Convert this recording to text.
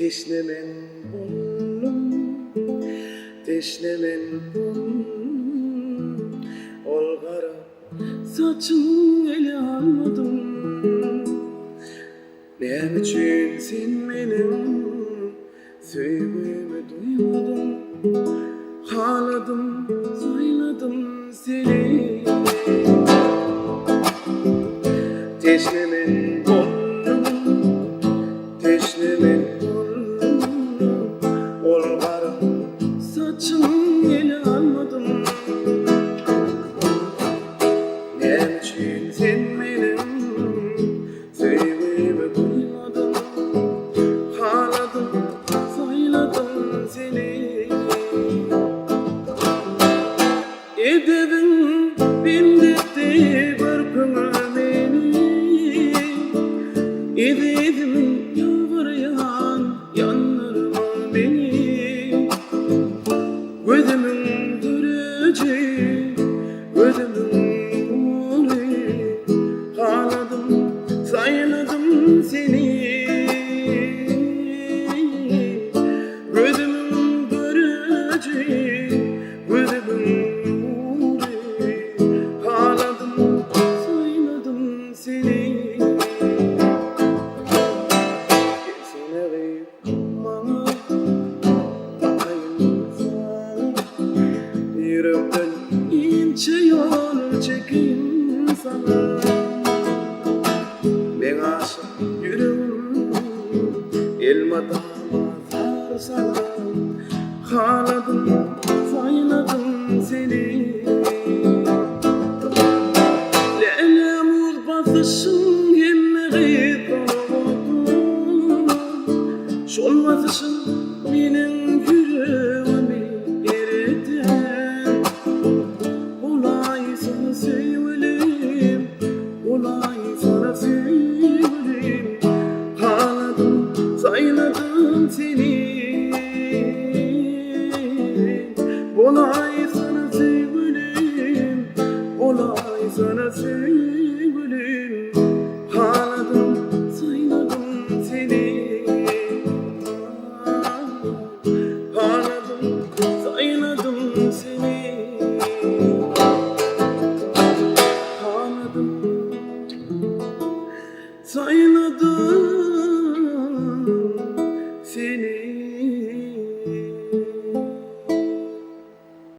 Teşne men boldum, teşne men boldum, Ol gara saçyň ele almadym. Näme üçin sen meniň söýgümi duýmadyň? Haladym, saýladym seni. Teşne men boldum, teşne men boldum, Ol gara saçyň ele almadym. Näme üçin sen meniň Söýgimi duýmadym, haladym, saýladym seni. Edebiň bendetdi görküňe meni. Ezizim ýalbarýan ýandyrma meni. Gözümiň göreji, gözümiň nury, Haladym, saýladym seni. Gözümiň göreji, gözümiň nury, Haladym, saýladym seni. Gelsene gyz maňa bakaýyn saňa Ýürekden inçe ýol çekeýin saňa Meň aşyk ýüregim elmydama zar saňa Haladym, saýladym seni Läle-muz basyşyň hemme gyzdan owadan Şol basyşyň meniň ýüregimi ereden Bolaýsana söýgülim, bolaýsana söýgülim Haladym, saýladym seni Bolaýsana söýgülim, bolaýsana söýgülim.